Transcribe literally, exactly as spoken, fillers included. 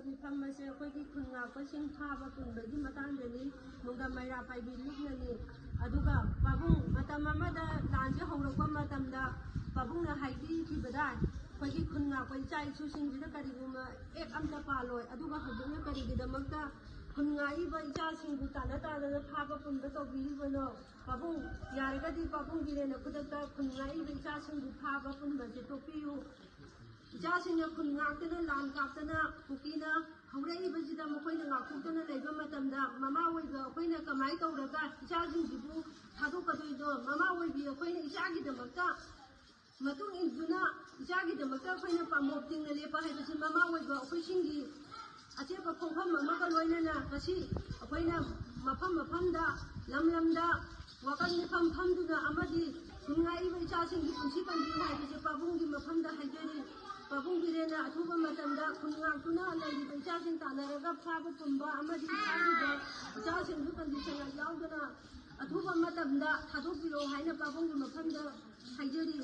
ꯃꯤꯐꯝ ꯑꯁꯦ ꯑꯩꯈꯣꯏꯒꯤ ꯈꯨꯟ ꯉꯥꯛꯄꯁꯤꯡ ꯐꯥꯕ ꯄꯨꯟꯕꯒꯤ ꯃꯇꯥꯡꯗꯅꯤ꯫ ꯅꯨꯡꯗꯝ ꯃꯩꯔꯥ ꯄꯥꯏꯕꯤ ꯂꯨꯞꯅꯅꯤ꯫ ꯑꯗꯨꯒ ꯄꯥꯕꯨꯡ, ꯃꯇꯝ ꯑꯃꯗ ꯂꯥꯟꯁꯦ ꯍꯧꯔꯛꯄ ꯃꯇꯝꯗ ꯄꯥꯕꯨꯡꯅ ꯍꯥꯏꯕꯤꯈꯤꯕꯗ, ꯑꯩꯈꯣꯏꯒꯤ ꯈꯨꯟ ꯉꯥꯛꯄ ꯏꯆꯥ ꯏꯁꯨꯁꯤꯡꯁꯤꯗ ꯀꯔꯤꯒꯨꯝꯕ ꯑꯦꯛ ꯑꯝꯇ ꯄꯥꯜꯂꯣꯏ꯫ ꯑꯗꯨꯒ ꯍꯧꯖꯤꯛꯅ ꯀꯔꯤꯒꯤꯗꯃꯛꯇ ꯈꯨꯟ ꯉꯥꯛꯏꯕ ꯏꯆꯥꯁꯤꯡꯕꯨ ꯇꯥꯟꯅ ꯇꯥꯟꯅꯅ ꯐꯥꯕ ꯄꯨꯟꯕ ꯇꯧꯕꯤꯔꯤꯕꯅꯣ? ꯄꯥꯕꯨꯡ, ꯌꯥꯔꯒꯗꯤ ꯄꯥꯕꯨꯡ ꯕꯤꯔꯦꯟꯅ ꯈꯨꯗꯛꯇ ꯈꯨꯟ ꯉꯥꯛꯏꯕ ꯏꯆꯥꯁꯤꯡꯕꯨ ꯐꯥꯕ ꯄꯨꯟꯕꯁꯦ ꯇꯣꯛꯄꯤꯌꯨ꯫ ꯏꯆꯥꯁꯤꯡꯅ ꯈꯨꯟ ꯉꯥꯛꯇꯅ, ꯂꯥꯟ ꯀꯥꯞꯇꯅ, ꯀꯨꯀꯤꯅ ꯍꯧꯔꯛꯏꯕꯁꯤꯗ ꯃꯈꯣꯏꯅ ꯉꯥꯛꯊꯣꯛꯇꯅ ꯂꯩꯕ ꯃꯇꯝꯗ, ꯃꯃꯥ ꯑꯣꯏꯕ ꯑꯩꯈꯣꯏꯅ ꯀꯃꯥꯏꯅ ꯇꯧꯔꯒ ꯏꯆꯥꯁꯤꯡꯁꯤꯕꯨ ꯊꯥꯗꯣꯛꯀꯗꯣꯏꯅꯣ? ꯃꯃꯥ ꯑꯣꯏꯕꯤ ꯑꯩꯈꯣꯏꯅ ꯏꯆꯥꯒꯤꯗꯃꯛꯇ ꯃꯇꯨꯡ ꯏꯟꯗꯨꯅ, ꯏꯆꯥꯒꯤꯗꯃꯛꯇ ꯑꯩꯈꯣꯏꯅ ꯄꯥꯝꯕꯣꯞ ꯇꯤꯡꯅ ꯂꯦꯞꯄ ꯍꯥꯏꯕꯁꯤ ꯃꯃꯥ ꯑꯣꯏꯕ ꯑꯩꯈꯣꯏꯁꯤꯡꯒꯤ ꯑꯆꯦꯠꯄ ꯈꯣꯡꯐꯝ ꯑꯃꯒ ꯂꯣꯏꯅꯅ ꯉꯁꯤ ꯑꯩꯈꯣꯏꯅ ꯃꯐꯝ ꯃꯐꯝꯗ, ꯂꯝ ꯂꯝꯗ ꯋꯥꯀꯠ ꯃꯤꯐꯝ ꯐꯝꯗꯨꯅ ꯑꯃꯗꯤ ꯈꯨꯟ ꯉꯥꯛꯏꯕ ꯏꯆꯥꯁꯤꯡꯒꯤ ꯄꯨꯟꯁꯤ ꯀꯟꯕꯤꯌꯨ ꯍꯥꯏꯕꯁꯦ ꯄꯥꯕꯨꯡꯒꯤ ꯃꯐꯝꯗ ꯍꯥꯏꯖꯔꯤ꯫ ꯄꯥꯕꯨꯡ ꯕꯤꯔꯦꯟꯅ ꯑꯊꯨꯕ ꯃꯇꯝꯗ ꯈꯨꯟ ꯉꯥꯛꯇꯨꯅ ꯂꯩꯔꯤꯕ ꯏꯆꯥꯁꯤꯡ ꯇꯥꯟꯅꯔꯒ ꯐꯥꯕ ꯄꯨꯝꯕ ꯑꯃꯗꯤ ꯐꯥꯈꯤꯕ ꯏꯆꯥꯁꯤꯡꯕꯨ ꯀꯟꯗꯤꯁꯟ ꯌꯥꯎꯗꯅ ꯑꯊꯨꯕ ꯃꯇꯝꯗ ꯊꯥꯗꯣꯛꯄꯤꯔꯛꯑꯣ ꯍꯥꯏꯅ ꯄꯥꯕꯨꯡꯒꯤ ꯃꯐꯝꯗ ꯍꯥꯏꯖꯔꯤ꯫